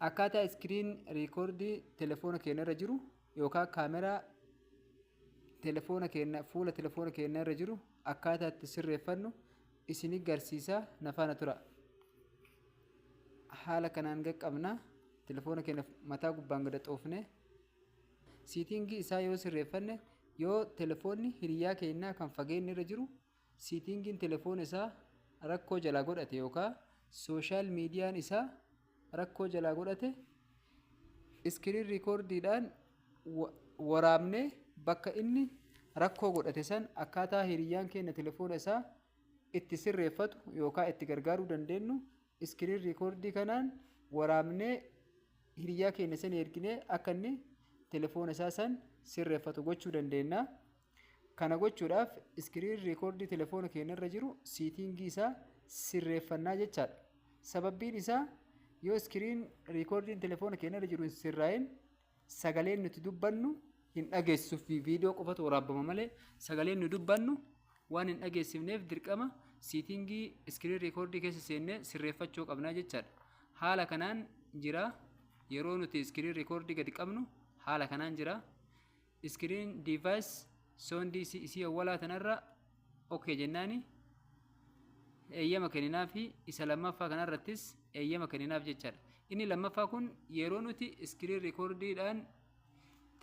Akkaataa screen recordii telefoona keenya irra jiru yookaan kaameraa telefoona keenya, fuula telefoona keenya irra jiru akkaataa itti sirreeffannu isin garsiisaa, na faana tura. Haala kanaan qaqqabna. Telefoona keenya mataa gubbaan gad xoofne settingii isaa yoo sirreeffanne, yoo telefoonni hiriyaa keenyaa kan fageenyi irra jiru settingiin telefoona isaa rakkoo jalaa godhate yookaan social mediaan isaa rakkoo jalaa godhate, screen recordiidhaan waraabnee bakka inni rakkoo godhate san akkaataa hiriyyaan keenya telefoona isaa itti sirreeffatu yookaan itti gargaaruu dandeenyu, screen recordii kanaan waraabnee hiriyaa keenya san erginee akka inni telefoona isaa san sirreeffatu gochuu dandeenya. Kana gochuudhaaf screen recordii telefoona keenya irra jiru settingii isaa sirreeffannaa jechaadha. Sababbiin isaa, yoo screen recordiin telefoona keenya irra jiru hin sirraa'in, sagaleen nuti dubbannu hin dhageessisuuf, viidiyoo qofatu waraabama malee sagaleen nu dubbannu waan hin dhageessifneef, dirqama settingii screen recordii keessa seennee sirreeffachuu qabnaa jechaadha. Haala kanaan jira. Yeroo nuti screen recordii gadi qabnu haala kanaan jira. Screen device soundii isii awwalaa tanarra okay jennaani eeyyama kenninaa fi isa lammaffaa kanarrattis eeyyama kenninaaf jechaadha. Inni lammaffaa kun yeroo nuti screen recordiidhaan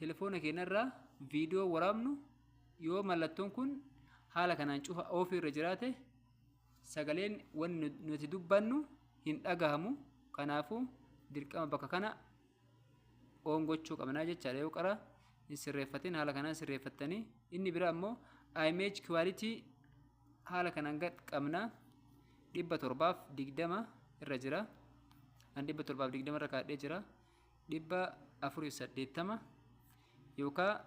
telefoona keenyarraa viidiyoo waraabnu, yoo mallattoon kun haala kanaan cufa offii irra jiraate, sagaleen wanni nuti dubbannu hin dhagahamu. Kanaafuu dirqama bakka kana on gochuu qabnaa jechaadha. Yoo qara hin sirreeffatin, haala kanaan sirreeffattanii. Inni biraa immoo image quality haala kanaan gad qabna. 720 irra jira. An 720 irra kaadhee jira. 480 yookaan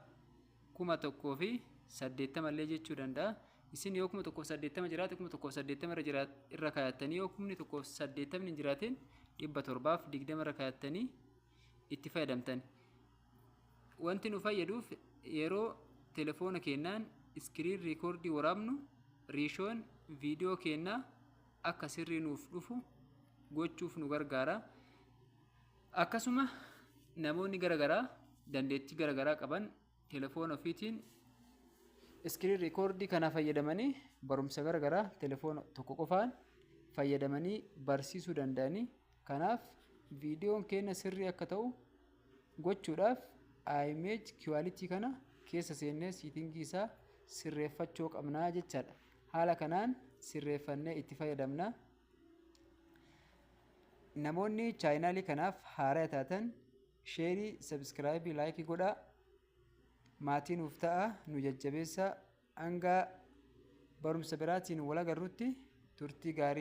1080 illee jechuu danda'a. Isin yoo 1080 jiraate, 1080 irra irra kaayattanii, yoo 1080 hin jiraatin, 720 irra kaayattanii itti fayyadamtan. Wanti nu fayyaduuf, yeroo telefoona keenyaan screen recordii waraabnu ratioon viidiyoo keenyaa akka sirrii nuuf dhufu gochuuf nu gargaara. Akkasuma namoonni garaagaraa dandeettii garaagaraa qaban telefoona ofiitiin screen recordii kana fayyadamanii barumsa garaagaraa telefoona tokko qofaan fayyadamanii barsiisuu danda'anii. Kanaaf viidiyoon keenya sirrii akka ta'u gochuudhaaf image quality kana keessa seennee settingii isaa sirreeffachuu qabnaa jechaadha. Haala kanaan sirreeffannee itti fayyadamna. Namoonni channelii kanaaf haaraa taatan, shareii, subscribeii, likeii godhaa. Maatii nuuf ta'a, nu jajjabeessaa. Hanga barumsa biraatiin wal agarrutti turtii gaarii.